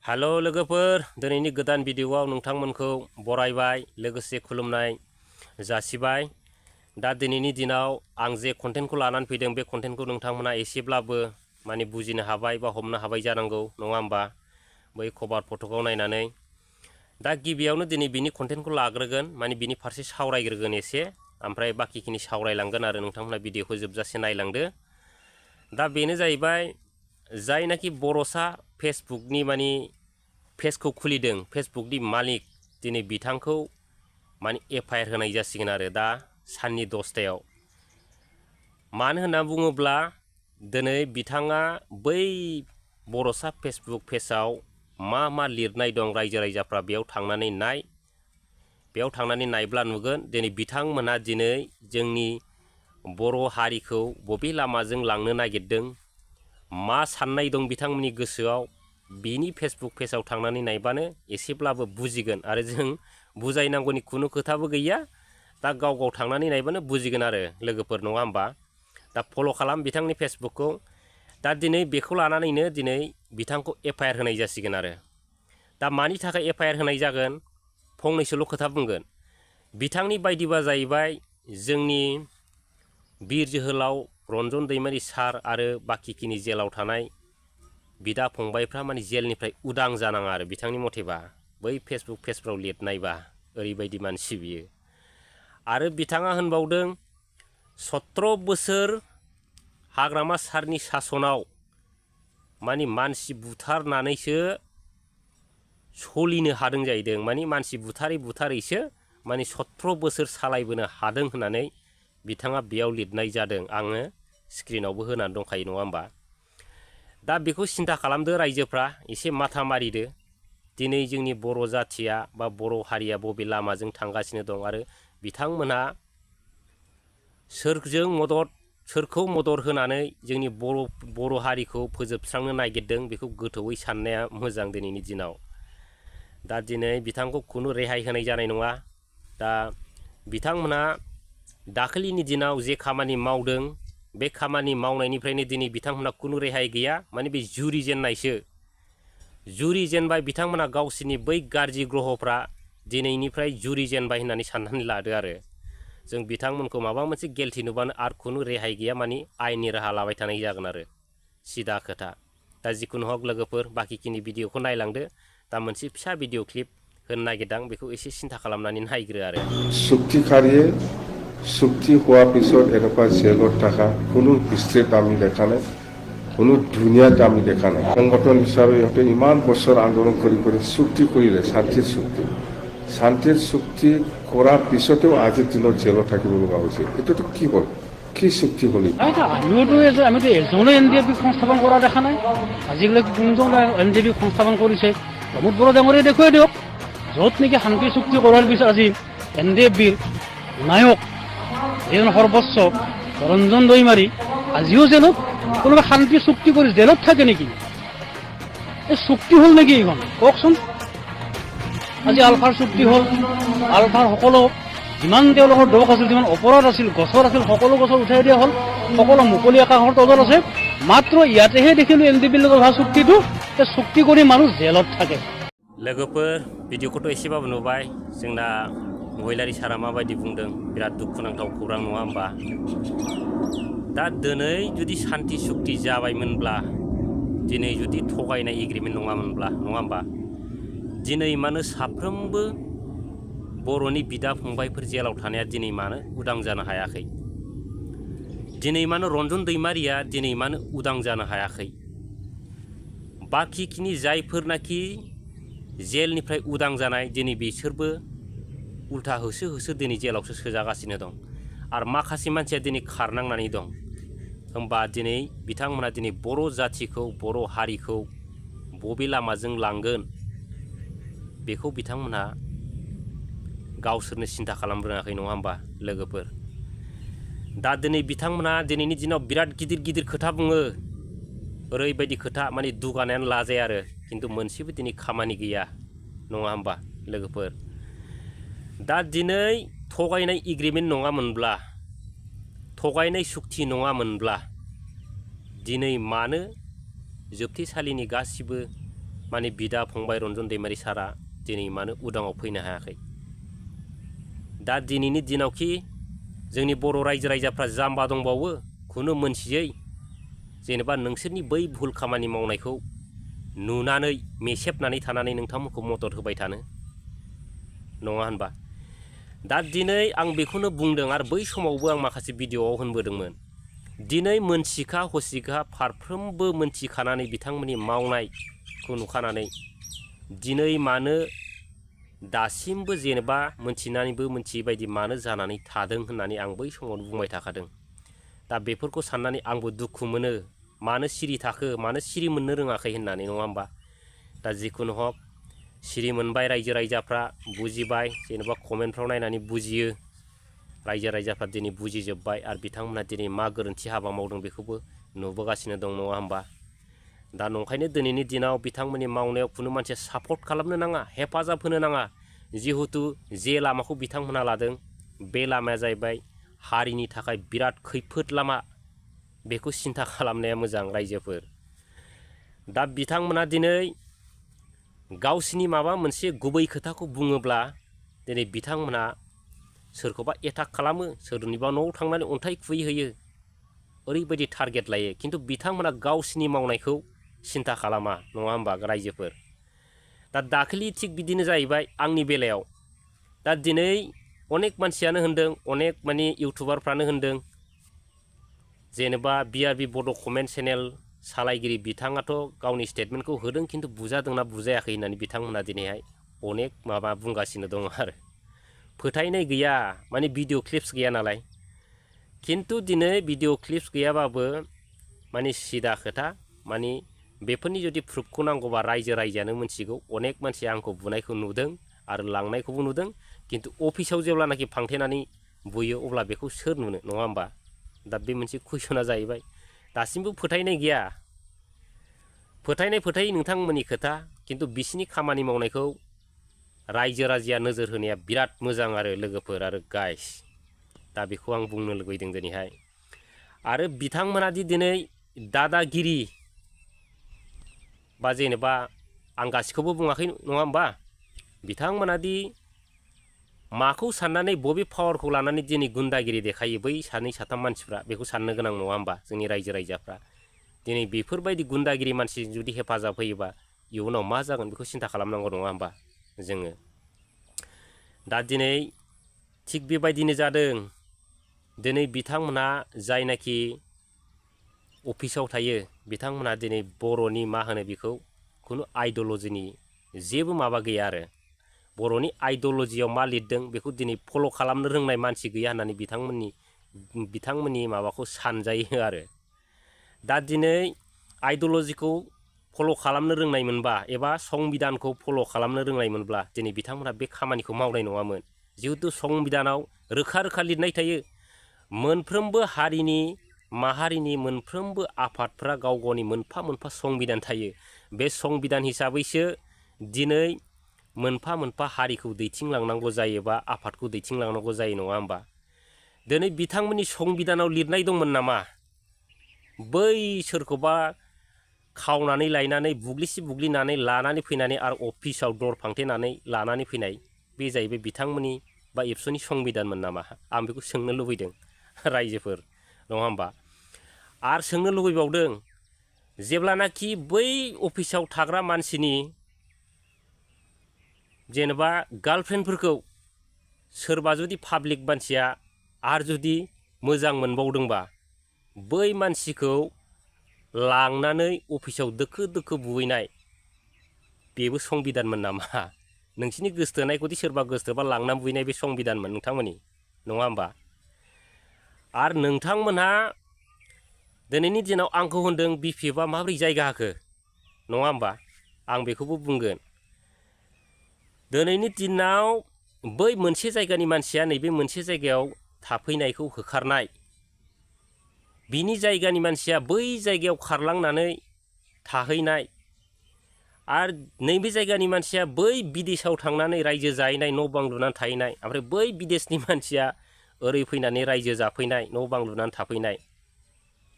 Hello लोगोफोर दिनैनि गोदान भिडिअआव नोंथांमोनखौ बरायबाय लोगोसे खुलुमनाय जासिबाय। दा दिनैनि दिनाव आं जे कन्टेन्टखौ लानानै फैदों बे कन्टेन्टखौ नोंथांमोना एसेब्लाबो माने बुजिनो हाबाय बा हमनो हाबाय जानांगौ नङा होमबा बै कभार फट'खौ नायनानै। दा गिबियावनो दिनै बिनि कन्टेन्टखौ लाग्रोगोन माने बिनि फारसे सावरायग्रोगोन एसे, ओमफ्राय बाकिखिनि सावरायलांगोन आरो नोंथांमोना भिडिअखौ जोबजासे नायलांदो। दा बेनो जाहैबाय जायनाखि बर'सा फेसबुकनि माने पेजखौ खुलिदों, फेसबुकनि मालिक दिनै बिथांखौ माने FIR होनाय जासिगोन आरो दा साननि 10टायाव। मानो होनना बुङोब्ला दिनै बिथाङा बै बर'सा फेसबुक पेजआव मा लिरनाय दं रायजो राजाफ्रा बेयाव थांनानै नाय। बेयाव थांनानै नायब्ला नुगोन दिनै बिथांमोना दिनै जोंनि बर' हारिखौ बबे लामाजों लांनो नागिरदों, मा साननाय दं बिथांमोननि गोसोआव, बिनि फेसबुक पेजआव थांनानै नायबानो एसेब्लाबो बुजिगोन। आरो जों बुजायनांगौनि खुनु खोथाबो गैया, दा गाव थांनानै नायबानो बुजिगोन आरो लोगोफोर, नङा होमबा। दा फल' खालाम बिथांनि फेसबुकखौ। दा दिनै बेखौ लानानैनो दिनै बिथांखौ FIR होनाय जासिगोन आरो। दा मानि थाखाय FIR होनाय जागोन फंनैसोल' खोथा बुंगोन। बिथांनि बायदिबा जाहैबाय जोंनि बिर जोहोलाव रन्जन दैमारि सार आरो बाखिखिनि जेलाव थानाय बिदा फंबायफ्रा माने जेलनिफ्राय उदां जानाङा आरो बिथांनि मथेबा, बै फेसबुक पेजफ्राव लिरनायबा ओरैबायदि मानसि बियो। आरो बिथाङा होनबावदों 17 बोसोर हाग्रामा सारनि सासनाव माने मानसि बुथारनानैसो सलिनो हादों जाहैदों। माने मानसि बुथारैसो माने 17 बोसोर सालायबोनो हादों होननानै बिथाङा बेयाव लिरनाय जादों। आङो स्क्रिनावबो होनानै दंखायो नङा होमबा। दा बेखौ सिन्था खालामदो रायजोफ्रा, एसे माथा मारिदो दिनै जोंनि बर' जाथिया बा बर' हारिया बबे लामाजों थांगासिनो दं आरो बिथांमोनहा सोरखौ मदद होनानै जोंनि बर' हारिखौ फोजोबस्रांनो नागिरदों बेखौ गोथौयै साननाया मोजां दिनैनि दिनाव। दा दिनै बिथांखौ खुनु रेहाय होनाय जानाय नङा। दा बिथांमोनहा दाखालिनि दिनाव जे खामानि मावदों बे खामानि मावनायनिफ्रायनो दिनै बिथांमोनहा खुनु रेहाय गैया। माने बे जुरिजेनबाय बिथांमोनहा गावसिनि बै गाज्रि ग्रहफ्रा दिनैनिफ्राय जुरिजेनबाय होननानै साननानै लादो आरो। जों बिथांमोनखौ माबा मोनसे गेलथि नुबानो आरो खुनु रेहाय गैया, माने आयेननि राहा लाबाय थानाय जागोन आरो सिदा खोथा। दा जिखुनु हक लोगोफोर बाखिखिनि भिडिअखौ नायलांदो। दा मोनसे फिसा भिडिअ क्लिप होनो नागिरदां, बेखौ एसे सिन्था खालामनानै नायग्रो आरो। চুক্তিকাৰীয়ে চুক্তি হোৱাৰ পিছত এনেকুৱা জেলত থকা কোনো হিষ্ট্ৰীত আমি দেখা নাই, কোনো দুনিয়াত আমি দেখা নাই। সংগঠন হিচাপে ইহঁতে ইমান বছৰ আন্দোলন কৰি চুক্তি কৰিলে, শান্তিৰ চুক্তি কৰাৰ পিছতেও আজিৰ দিনত জেলত থাকিব লগা হৈছে। এইটোতো কি হ'ল, কি চুক্তি হ'ল? আমিতো এজনে NDP সংস্থাপন কৰা দেখা নাই। আজিলৈকে কোনজন NDP সংস্থাপন কৰিছে? প্ৰমোদ বড়ো ডাঙৰীয়ে দেখুৱাই দিয়ক। য'ত নেকি শান্তি চুক্তি কৰাৰ পিছত আজি NDPৰ নায়ক এজন সৰ্বোচ্চ ৰঞ্জন দৈমাৰী আজিও জেলত। কোনোবা শান্তি চুক্তি কৰি জেলত থাকে নেকি? এই চুক্তি হ'ল নেকি এইখন কওকচোন? আজি আলফাৰ চুক্তি হ'ল, আলফাৰ সকলো যিমান তেওঁলোকৰ দোষ আছিল, যিমান অপৰাধ আছিল, গছৰ আছিল, সকলো গছৰ উঠাই দিয়া হ'ল, সকলো মুকলি আকাশৰ তলত আছে। মাত্ৰ ইয়াতেহে দেখিলোঁ NDPৰ লগত হোৱা চুক্তিটো, চুক্তি কৰি মানুহ জেলত থাকে। लोगोफोर भिडिअखौथ' एसेबाबो नुबाय, जोंना महिलारि सारा माबायदि बुंदों, बिराद दुखुनांथाव खौरां नङा होमबा। दा दिनै जुदि शान्ति चुक्ति जाबायमोनब्ला, दिनै जुदि थगायनाय एग्रिमेन्ट नङामोनब्ला, नङा होमबा, दिनै मानो साफ्रोमबो बर'नि बिदा फंबायफोर जेलाव थानाया दिनै मानो उदां जानो हायाखै? दिनै मानो रन्जन दैमारिया दिनै मानो उदां जानो हायाखै? बाखिखिनि जायफोरनाखि जेलनिफ्राय उदां जानाय दिनै बिसोरबो उल्था होसो दिनै जेलावसो सोजागासिनो दं। आरो माखासे मानसिया दिनै खारनांनानै दं। होमबा दिनै बिथांमोना दिनै बर' जाथिखौ, बर' हारिखौ बबे लामाजों लांगोन बेखौ बिथांमोनहा गावसोरनो सिन्था खालामनो रोङाखै नङा होमबा लोगोफोर। दा दिनै बिथांमोना दिनैनि दिनाव बिराद गिदिर खोथा बुङो, ओरैबायदि खोथा माने दुगानायानो लाजाया आरो, खिन्थु मोनसेबो दिनै खामानि गैया नङा होमबा लोगोफोर। दा दिनै थगायनाय एग्रिमेन्ट नङामोनब्ला, थगायनाय चुक्ति नङामोनब्ला दिनै मानो जोबथेसालिनि गासिबो माने बिदा फंबाय रन्जन दैमारि सारा दिनै मानो उदाङाव फैनो हायाखै? दा दिनैनि दिनावखि जोंनि बर' रायजो राजाफ्रा जाम्बा दंबावो खुनु मोनथियै जेनेबा नोंसोरनि बै भुल खामानि मावनायखौ नुनानै मेसेबनानै थानानै नोंथांमोनखौ मदद होबाय थानो नङा होनबा? दा दिनै आं बेखौनो बुंदों आरो बै समावबो आं माखासे भिडिअ'आव होनबोदोंमोन। दिनै मोनथिखा हसिखा फारफ्रोमबो मोनथिखानानै बिथांमोननि मावनायखौ नुखानानै दिनै मानो दासिमबो जेनेबा मोनथिनानैबो मोनथियै बायदि मानो जानानै थादों होननानै आं बै समावनो बुंबाय थाखादों। दा बेफोरखौ साननानै आंबो दुखु मोनो, मानो सिरि थाखो, मानो सिरि मोननो रोङाखै होननानै, नङा होमबा? दा जिखुनु हक सिरि मोनबाय रायजो राजाफ्रा, बुजिबाय, जेनेबा कमेन्टफ्राव नायनानै बुजियो। रायजो राजाफ्रा दिनै बुजिजोब्बाय आरो बिथांमोनहा दिनै मा गोरोन्थि हाबा मावदों बेखौबो नुबोगासिनो दं, नङा होमबा? दा नंखायनो दिनैनि दिनाव बिथांमोननि मावनायाव खुनु मानसिया सापर्ट खालामनो नाङा, हेफाजाब होनो नाङा। जिहेथु जे लामाखौ बिथांमोनहा लादों बे लामाया जाहैबाय हारिनि थाखाय बिराद खैफोद लामा। बेखौ सिन्था खालामनाया मोजां रायजोफोर। दा बिथांमोना दिनै गावसिनि माबा मोनसे गुबै खोथाखौ बुङोब्ला दिनै बिथांमोना सोरखौबा एटाक खालामो, सोरनिबा न'आव थांनानै अन्थाइ खुबैहैयो, ओरैबायदि टारगेट लायो। खिन्थु बिथांमोना गावसिनि मावनायखौ सिन्था खालामा, नङा होमबा रायजोफोर? दा दाखालि थिग बिदिनो जाहैबाय आंनि बेलायाव। दा दिनै अनेक मानसियानो होनदों, अनेक माने इउटुबारफ्रानो होनदों, जेनेबा BRB बड' कमेन्ट चेनेल सालायगिरि बिथाङाथ' गावनि स्टेटमेन्टखौ होदों, खिन्थु बुजादोंना बुजायाखै होननानै बिथांमोना दिनैहाय अनेक माबा बुंगासिनो दङ आरो। फोथायनाय गैया, माने भिडिअ' क्लिप्स गैया नालाय। खिन्थु दिनै भिडिअ' क्लिप्स गैयाबाबो माने सिदा खोथा, माने बेफोरनि जुदि प्रुफखौ नांगौबा रायजो राजायानो मिथिगौ। अनेक मानसिया आंखौ बुनायखौ नुदों आरो लांनायखौबो नुदों। खिन्थु अफिसाव जेब्लानाखि फांथेनानै बुयो अब्ला बेखौ सोर नुनो, नङा होमबा? दा बे मोनसे कुइसना जाहैबाय। दासिमबो फोथायनाय गैया। फोथायनाय नोंथांमोननि खोथा, खिन्थु बिसिनि खामानि मावनायखौ रायजो राजाया नोजोर होनाया बिराद मोजां आरो लोगोफोर आरो गाइस। दा बेखौ आं बुंनो लुबैदों दिनैहाय। आरो बिथांमोना दि दिनै दादागिरि बा जेनेबा आं गासिखौबो बुङाखै, नङा होमबा? बिथांमोना दि माखौ साननानै बबे पावारखौ लानानै दिनै गुन्दागिरि देखायो बै सानै साथाम मानसिफ्रा, बेखौ साननो गोनां, नङा होमबा? जोंनि रायजो राजाफ्रा दिनै बेफोरबायदि गुन्दागिरि मानसिजों जुदि हेफाजाब होयोबा इयुनाव मा जागोन बेखौ सिन्था खालामनांगौ, नङा होमबा जोङो? दा दिनै थिग बेबायदिनो जादों। दिनै बिथांमोनहा जायनाखि अफिसाव थायो बिथांमोनहा दिनै बर'नि मा होनो बेखौ खुनु आइडिय'लजिनि जेबो माबा गैया आरो। बर'नि आइडिय'लजियाव मा लिरदों बेखौ दिनै फल' खालामनो रोंनाय मानसि गैया होननानै बिथांमोननि माबाखौ सानजायो आरो। दा दिनै आइडिय'लजिखौ फल' खालामनो रोंनाय मोनबा एबा संबिधानखौ फल' खालामनो रोंनाय मोनब्ला दिनै बिथांमोनहा बे खामानिखौ मावनाय नङामोन। जिहेथु संबिधानाव रोखा रोखा लिरनाय थायो, मोनफ्रोमबो हारिनि माहारिनि मोनफ्रोमबो आफादफ्रा गाव गावनि मोनफा मोनफा संबिधान थायो। बे संबिधान हिसाबैसो दिनै मोनफा मोनफा हारिखौ दैथिंलांनांगौ जायो बा आफादखौ दैथिंलांनांगौ जायो, नङा होमबा? दिनै बिथांमोननि संबिधानाव लिरनाय दंमोन नामा बै सोरखौबा खावनानै लायनानै बुग्लिनानै लानानै फैनानै आरो अफिसाव दर फांथेनानै लानानै फैनाय, बे जाहैबाय बिथांमोननि बा एबसुनि संबिधानमोन नामा? आं बेखौ सोंनो लुबैदों रायजोफोर, नङा होमबा? आरो सोंनो लुबैबावदों, जेब्लानाखि बै अफिसाव थाग्रा मानसिनि जेनेबा गार्लफ्रेन्डफोरखौ सोरबा जुदि पाब्लिक मानसिया आरो जुदि मोजां मोनबावदोंबा बै मानसिखौ लांनानै अफिसाव दोखो दोखो बुहैनाय, बेबो संबिधानमोन नामा? नोंसिनि गोसथोनायखौदि सोरबा गोसथोबा लांनानै बुहैनाय बे संबिधानमोन नोंथांमोननि, नङा होमबा? आरो नोंथांमोनहा दिनैनि दिनाव आंखौ होनदों BPFआ माबोरै जायगा होखो, नङा होमबा? आं बेखौबो बुंगोन। दिनैनि दिनाव बै मोनसे जायगानि मानसिया नैबे मोनसे जायगायाव थाफैनायखौ होखारनाय, बिनि जायगानि मानसिया बै जायगायाव खारलांनानै थाहैनाय, आरो नैबे जायगानि मानसिया बै बिदेशआव थांनानै रायजो जाहैनाय, न' बां लुनानै थाहैनाय, ओमफ्राय बै बिदेशनि मानसिया ओरै फैनानै रायजो जाफैनाय, न' बां लुनानै थाफैनाय,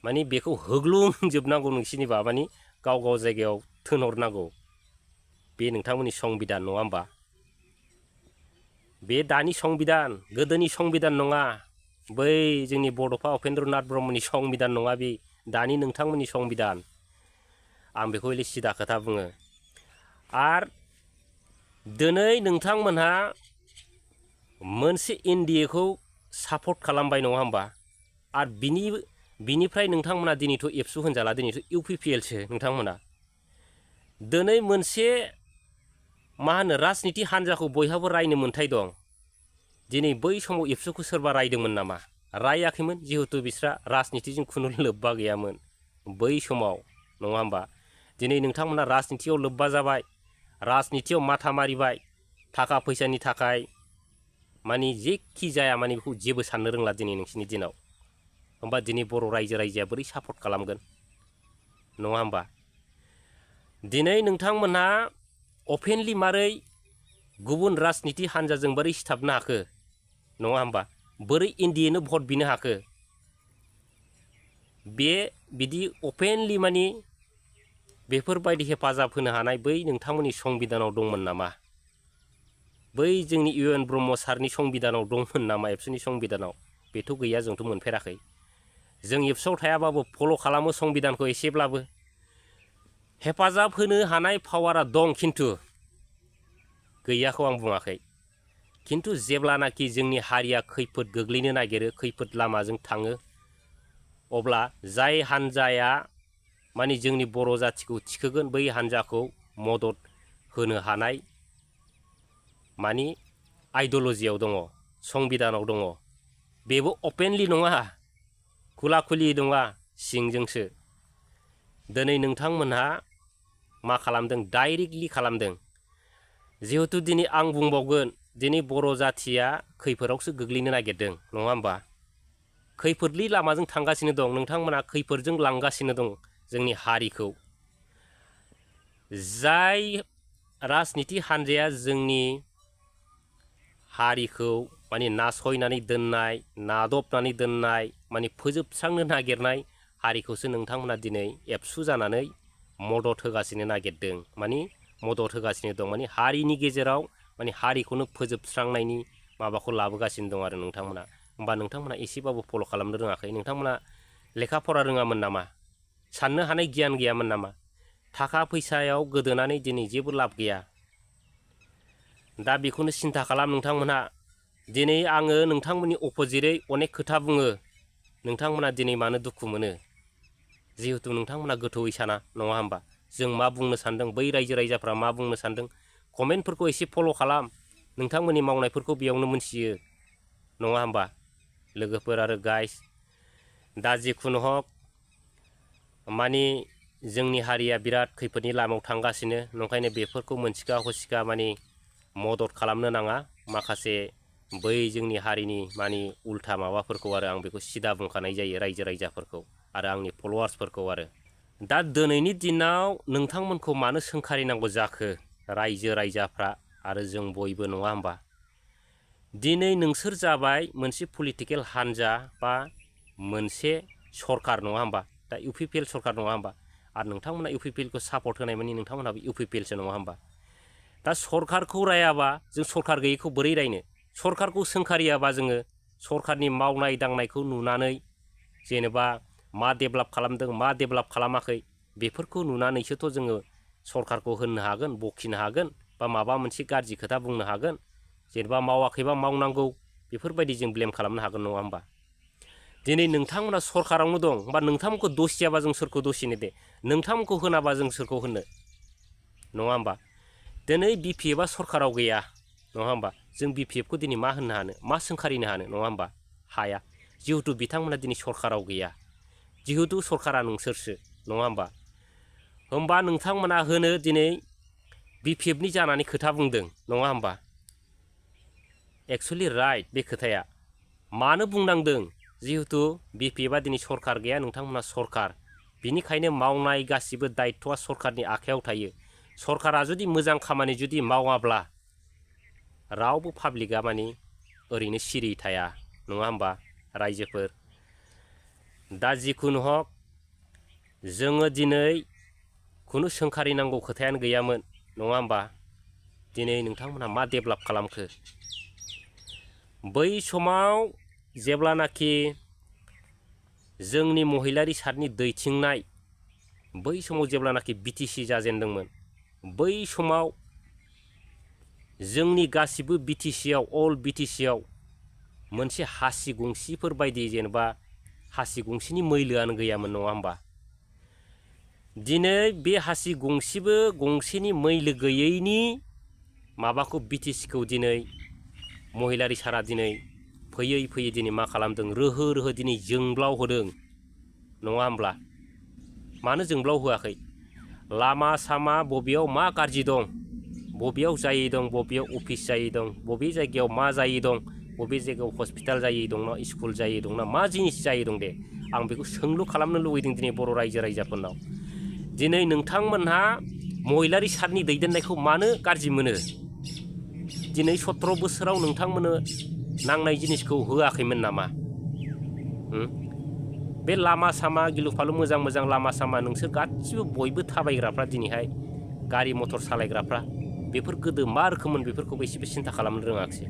माने बेखौ होग्लुंजोबनांगौ नोंसिनिबा, माने गाव गाव जायगायाव थोनहरनांगौ। बे नोंथांमोननि संबिधान नङा होमबा? बे दानि संबिधान, गोदोनि संबिधान नङा। बै जोंनि बड'फा उपेन्द्रनाथ ब्रह्मनि संबिधान नङा बे, दानि नोंथांमोननि संबिधान। आं बेखौ हले सिदा खोथा बुङो। आरो दिनै नोंथांमोनहा मोनसे एनडिएखौ सापर्ट खालामबाय नङा होमबा? आरो बिनिफ्राय नोंथांमोना दिनैथ' एबसु होनजाला, दिनैथ' इउपिपिएलसो नोंथांमोना। दिनै मोनसे मा होनो राजनिति हान्जाखौ बयहाबो रायनो मोन्थाय दं। दिनै बै समाव एबसुखौ सोरबा रायदोंमोन नामा? रायाखैमोन, जिहेथु बिस्रा राजनितिजों खुनु लोब्बा गैयामोन बै समाव नङा होमबा? दिनै नोंथांमोना राजनितियाव लोब्बा जाबाय, राजनितियाव माथा मारिबाय, थाखा फैसानि थाखाय माने जेखि जाया माने बेखौ जेबो साननो रोंला दिनै नोंसिनि दिनाव। होमबा दिनै बर' रायजो राजाया बोरै सापर्ट खालामगोन नङा होमबा? दिनै नोंथांमोनहा अपेनलि मारै गुबुन राजनिति हान्जाजों बोरै सिथाबनो हाखो नङा होमबा? बोरै एनडिएनो भट बिनो हाखो? बे बिदि अपेनलि माने बेफोरबायदि हेफाजाब होनो हानाय बै नोंथांमोननि संबिधानाव दंमोन नामा? बै जोंनि इउ एन ब्रह्म सारनि संबिधानाव दंमोन नामा? एबसुनि संबिधानाव? बेथ' गैया, जोंथ' मोनफेराखै। जों एबसुआव थायाबाबो फल' खालामो संबिधानखौ एसेब्लाबो। हेफाजाब होनो हानाय पावारा दं, खिन्थु गैयाखौ आं बुङाखै। खिन्थु जेब्लानाखि जोंनि हारिया खैफोद गोग्लैनो नागिरो, खैफोद लामाजों थाङो, अब्ला जाय हान्जाया माने जोंनि बर' जाथिखौ थिखोगोन, बै हान्जाखौ मदद होनो हानाय माने आइडिय'लजियाव दङ, संबिधानाव दङ। बेबो अपेनलि नङा, खुला-खुलि नङा, सिंजोंसो। दिनै नोंथांमोनहा मा खालामदों? डाइरेक्टलि खालामदों। जिहेथु दिनै आं बुंबावगोन, दिनै बर' जाथिया खैफोदावसो गोग्लैनो नागिरदों नङा होमबा? खैफोदनि लामाजों थांगासिनो दं। नोंथांमोना खैफोदजों लांगासिनो दं जोंनि हारिखौ। जाय राजनिति हान्जाया जोंनि हारिखौ माने नासयनानै दोननाय, नादबनानै दोननाय, माने फोजोबस्रांनो नागिरनाय हारिखौसो नोंथांमोना दिनै एबसु जानानै मदद होगासिनो नागिरदों, माने मदद होगासिनो दं। माने हारिनि गेजेराव माने हारिखौनो फोजोबस्रांनायनि माबाखौ लाबोगासिनो दं आरो नोंथांमोना। होमबा नोंथांमोना एसेबाबो फल' खालामनो रोङाखै? नोंथांमोना लेखा फरा रोङामोन नामा? साननो हानाय गियान गैयामोन नामा? थाखा फैसायाव गोदोनानै दिनै जेबो लाब गैया। दा बेखौनो सिन्था खालाम नोंथांमोनहा। दिनै आङो नोंथांमोननि अपोजिटै अनेक खोथा बुङो, नोंथांमोना दिनै मानो दुखु मोनो? जिहेथु नोंथांमोना गोथौयै साना नङा होमबा? जों मा बुंनो सानदों, बै रायजो राजाफ्रा मा बुंनो सानदों, कमेन्टफोरखौ एसे फल' खालाम। नोंथांमोननि मावनायफोरखौ बेयावनो मोनथियो नङा होमबा लोगोफोर आरो गाइस? दा जिखुनु हक माने जोंनि हारिया बिराद खैफोदनि लामायाव थांगासिनो, ओंखायनो बेफोरखौ मोनथिखा हसिखा माने मदद खालामनो नाङा माखासे बै जोंनि हारिनि माने उल्था माबाफोरखौ। आरो आं बेखौ सिदा बुंखानाय जायो रायजो राजाफोरखौ आरो आंनि फल'वार्सफोरखौ। आरो दा दिनैनि दिनाव नोंथांमोनखौ मानो सोंखारिनांगौ जाखो रायजो राजाफ्रा आरो जों बयबो नङा होमबा? दिनै नोंसोर जाबाय मोनसे पलिटिकेल हान्जा बा मोनसे सरकार नङा होमबा? दा इउपिपिएल सरकार नङा होमबा? आरो नोंथांमोना इउपिपिएलखौ सापर्ट होनाय माने नोंथांमोनहाबो इउपिपिएलसो नङा होमबा? दा सरकारखौ रायाबा जों सरकार गैयैखौ बोरै रायनो? सरकारखौ सोंखारियाबा जोङो सरकारनि मावनाय दांनायखौ नुनानै जेनेबा मा डेभेलप खालामदों, मा डेभेलप खालामाखै, बेफोरखौ नुनानैसोथ' जोङो सरकारखौ होननो हागोन, बखिनो हागोन, बा माबा मोनसे गाज्रि खोथा बुंनो हागोन। जेनेबा मावाखैबा मावनांगौ, बेफोरबायदि जों ब्लेम खालामनो हागोन नङा होमबा? दिनै नोंथांमोना सरकारावनो दं, होमबा नोंथांमोनखौ दसियाबा जों सोरखौ दसिनो दे? नोंथांमोनखौ होनाबा जों सोरखौ होनो नङा होमबा? दिनै बिपिएफआ सरकाराव गैया नङा होमबा? जों बिपिएफखौ दिनै मा होननो हानो, मा सोंखारिनो हानो नङा होमबा? हाया। जिहेथु बिथांमोना दिनै सरकाराव गैया, जिहेथु सरकारा नोंसोरसो नङा होमबा? होमबा नोंथांमोना होनो दिनै बिपिएफनि जानानै खोथा बुंदों नङा होमबा? एक्सुवेलि राइट बे खोथाया। मानो बुंनांदों? जिहेथु बिपिएफआ दिनै सरकार गैया, नोंथांमोना सरकार। बिनिखायनो मावनाय गासिबो दायित्वआ सरकारनि आखायाव थायो। सरकारा जुदि मोजां खामानि जुदि मावाब्ला रावबो पाब्लिकआ माने ओरैनो सिरि थाया नङा होमबा रायजोफोर? दा जिखुनु हक जोङो दिनै खुनु सोंखारिनांगौ खोथायानो गैयामोन। नङा होमबा दिनै नोंथांमोनहा मा डेभेलप खालामखो बै समाव जेब्लानाखि जोंनि महिलारि सारनि दैथिंनाय बै समाव जेब्लानाखि BTC जाजेनदोंमोन बै समाव जोंनि गासिबो BTCआव अल BTCआव मोनसे हासि गंसिफोर बायदि जेनेबा हासि गंसिनि मैलोआनो गैयामोन नङा होमबा दिनै बे हासि गंसेबो गंसेनि मैलो गैयैनि माबाखौ BTCखौ दिनै महिलारि सारा दिनै फैयै फैयै दिनै मा खालामदों रोहो रोहो दिनै जोंब्लाव होदों नङा होमब्ला मानो जोंब्लाव होआखै लामा सामा बबेयाव मा गाज्रि दं बबेयाव जायै दं बबेयाव अफिस जायै दं बबे जायगायाव मा जायै दं बबे जायगायाव हस्पिटाल जायै दंना स्कुल जायै दंना मा जिनिस जायै दं दे आं बेखौ सोंलु खालामनो लुबैदों दिनै बर' रायजो राजाफोरनाव दिनै नोंथांमोनहा महिलारि सारनि दैदेननायखौ मानो गाज्रि मोनो दिनै 17 बोसोराव नोंथांमोननो नांनाय जिनिसखौ होआखैमोन नामा बे लामा सामा गिलु फालु मोजां मोजां लामा सामा नोंसोर गासिबो बयबो थाबायग्राफ्रा दिनैहाय गारि मटर सालायग्राफ्रा बेफोर गोदो मा रोखोममोन बेफोरखौबो एसेबो सिन्था खालामनो रोङाखिसै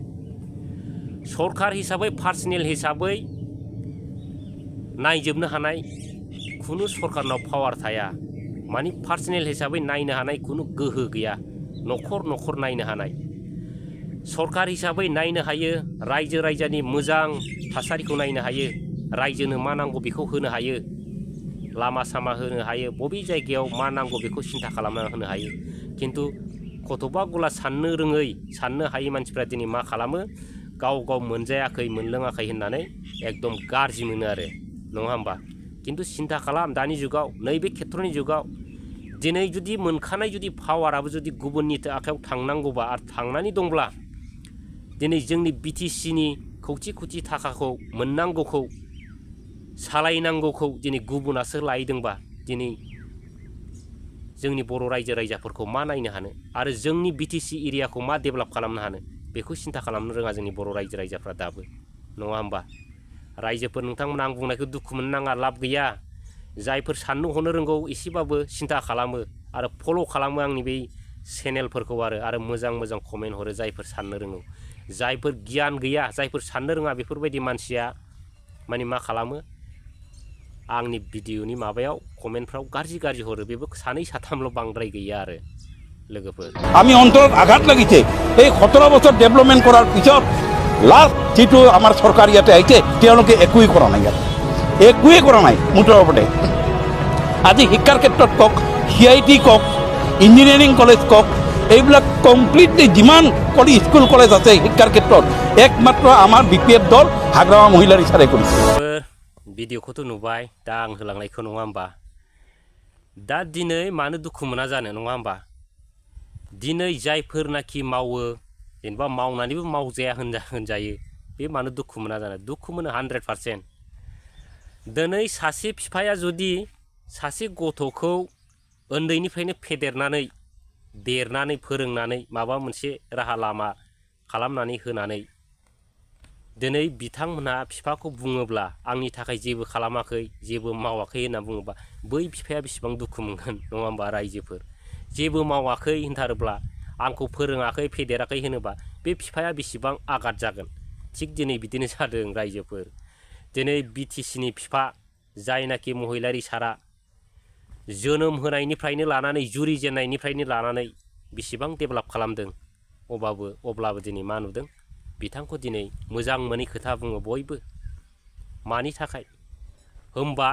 सरखार हिसाबै पार्सनेल हिसाबै नायजोबनो हानाय खुनु सरखारनाव पावार थाया मानि पार्सनेल हिसाबै नायनो हानाय खुनु गोहो गैया न'खर न'खर नायनो हानाय सरखार हिसाबै नायनो हायो रायजो राजानि मोजां थासारिखौ नायनो हायो रायजोनो मा नांगौ बेखौ होनो हायो लामा सामा होनो हायो बबे जायगायाव मा नांगौ बेखौ सिन्था खालामना होनो हायो खिन्थु गथ'बा गला साननो रोङै साननो हायै मानसिफ्रा दिनै मा खालामो गाव गाव मोनजायाखै मोनलोङाखै होननानै एकदम गाज्रि मोनो आरो नङा होमबा खिन्थु सिन्था खालाम दानि जुगाव नैबे खेथ्रनि जुगाव दिनै जुदि मोनखानाय जुदि पावाराबो जुदि गुबुननि आखायाव थांनांगौबा आरो थांनानै दंब्ला दिनै जोंनि BTCनि खौथि खौथि थाखाखौ मोननांगौखौ सालायनांगौखौ दिनै गुबुनासो लायदोंबा दिनै जोंनि बर' रायजो राजाफोरखौ मा नायनो हानो आरो जोंनि BTC एरियाखौ मा डेभेलप खालामनो हानो बेखौ सिन्था खालामनो रोङा जोंनि बर' रायजो राजाफ्रा दाबो नङा होमबा रायजोफोर नोंथांमोना आं बुंनायखौ दुखु मोननो नाङा लाब गैया जायफोर साननो हनो रोंगौ एसेबाबो सिन्था खालामो आरो फल' खालामो आंनि बै चेनेलफोरखौ आरो मोजां मोजां कमेन्ट हरो जायफोर साननो रोंगौ जायफोर गियान गैया जायफोर साननो रोङा बेफोरबायदि मानसिया माने मा खालामो आंनि भिडिअनि माबायाव कमेन्टफ्राव गाज्रि गाज्रि हरो बेबो सानै साथामल' बांद्राय गैया आरो लोगोफोर আমি অন্তৰত আঘাত লাগিছে এই 17 বছৰ ডেভেলপমেণ্ট কৰাৰ পিছত লাষ্ট যিটো আমাৰ চৰকাৰ ইয়াতে আহিছে তেওঁলোকে একোৱেই কৰা নাই ইয়াত একোৱেই কৰা নাই মুঠৰ ওপৰতে আজি শিক্ষাৰ ক্ষেত্ৰত কওক CIT কওক ইঞ্জিনিয়াৰিং কলেজ কওক এইবিলাক কমপ্লিটলি যিমান স্কুল কলেজ আছে শিক্ষাৰ ক্ষেত্ৰত একমাত্ৰ আমাৰ BPF দল হাগ্ৰামা মহিলাৰ ইচাৰে কৰিছে भिडिअखौथ' नुबाय दा आं होलांनायखौ नङा होमबा दा दिनै मानो दुखु मोना जानो नङा होमबा दिनै जायफोरनाखि मावो जेनेबा मावनानैबो मावजाया होनजायो बे मानो दुखु मोना जानो दुखु मोनो 100% दिनै सासे बिफाया जुदि सासे गथ'खौ उन्दैनिफ्रायनो फेदेरनानै देरनानै फोरोंनानै माबा मोनसे राहा लामा खालामनानै होनानै दिनै बिथांमोनहा बिफाखौ बुङोब्ला आंनि थाखाय जेबो खालामाखै जेबो मावाखै होनना बुङोबा बै बिफाया बेसेबां दुखु मोनगोन नङा होमबा रायजोफोर जेबो मावाखै होनथारोब्ला आंखौ फोरोङाखै फेदेराखै होनोबा बे बिफाया बेसेबां आघात जागोन थिग दिनै बिदिनो जादों रायजोफोर दिनै BTCनि बिफा जायनाखि महिलारि सारा जोनोम होनायनिफ्रायनो लानानै जुरि जेननायनिफ्रायनो लानानै बेसेबां डेभेलप खालामदों अब्लाबो दिनै मा नुदों बिथांखौ दिनै मोजां मोनै खोथा बुङो बयबो मानि थाखाय होमबा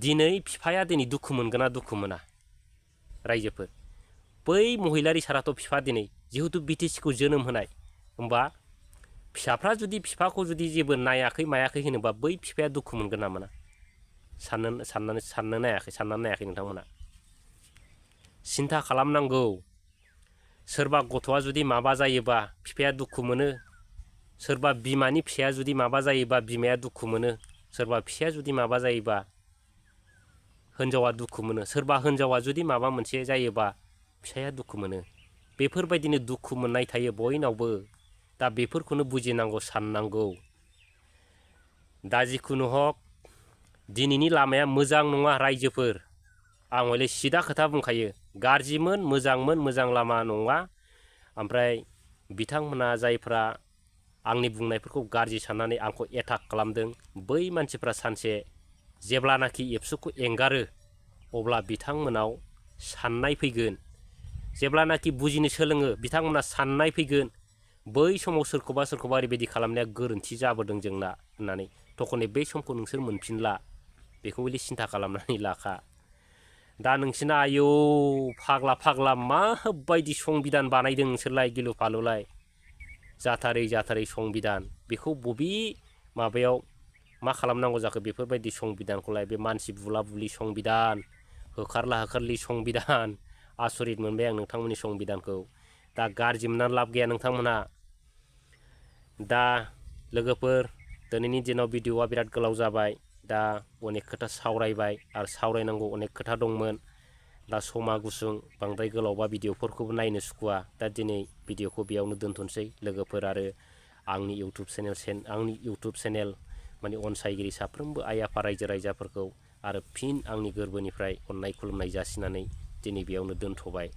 दिनै बिफाया दिनै दुखु मोनगोन ना दुखु मोना रायजोफोर बै महिलारि साराथ' बिफा दिनै जिहेतु BTCखौ जोनोम होनाय होमबा फिसाफ्रा जुदि बिफाखौ जुदि जेबो नायाखै मायाखै होनोबा बै बिफाया दुखु मोनगोन ना मोना साननानै नायाखै नोंथांमोना सिन्था खालामनांगौ सोरबा गथ'आ जुदि माबा जायोबा बिफाया दुखु मोनो सोरबा बिमानि फिसाया जुदि माबा जायोबा बिमाया दुखु मोनो सोरबा फिसाया जुदि माबा जायोबा हिन्जावा दुखु मोनो सोरबा हिन्जावा जुदि माबा मोनसे जायोबा फिसाया दुखु मोनो बेफोरबायदिनो दुखु मोननाय थायो बयनावबो दा बेफोरखौनो बुजिनांगौ साननांगौ दा जिखुनु हक दिनैनि लामाया मोजां नङा रायजोफोर आं हले सिदा खोथा बुंखायो गाज्रिमोन मोजां लामा नङा। ओमफ्राय बिथांमोना जायफ्रा आंनि बुंनायफोरखौ गाज्रि साननानै आंखौ एटाक खालामदों बै मानसिफ्रा सानसे जेब्लानाखि एबसुखौ एंगारो अब्ला बिथांमोनाव साननाय फैगोन, जेब्लानाखि बुजिनो सोलोङो बिथांमोना साननाय फैगोन बै समाव सोरखौबा ओरैबायदि खालामनाया गोरोन्थि जाबोदों जोंना होननानै, थखनै बै समखौ नोंसोर मोनफिनला, बेखौ हले सिन्था खालामनानै लाखा। दा नोंसिना आयौ फाग्ला माबायदि संबिधान बानायदों नोंसोरलाय गिलु फालुलाय, जाथारै संबिधान, बेखौ बबे माबायाव मा खालामनांगौ जाखो बेफोरबायदि संबिधानखौलाय, बे मानसि बुला बुलि संबिधान, होखारला होखारलि संबिधान, आसरित मोनबाय आं नोंथांमोननि संबिधानखौ। दा गाज्रि मोननानै लाब गैया नोंथांमोनहा। दा लोगोफोर दिनैनि दिनाव भिडिअआ बिराद गोलाव जाबाय, दा अनेक खोथा सावरायबाय आरो सावरायनांगौ अनेक खोथा दंमोन। दा समा गुसुं, बांद्राय गोलावबा भिडिअफोरखौबो नायनो सुखुवा। दा दिनै भिडिअखौ बेयावनो दोनथ'नोसै लोगोफोर, आरो आंनि इउटुब चेनेल माने अनसायगिरि साफ्रोमबो आइ आफा रायजो राजाफोरखौ आरो फिन आंनि गोरबोनिफ्राय अननाय खुलुमनाय जासिनानै दिनै बेयावनो दोनथ'बाय।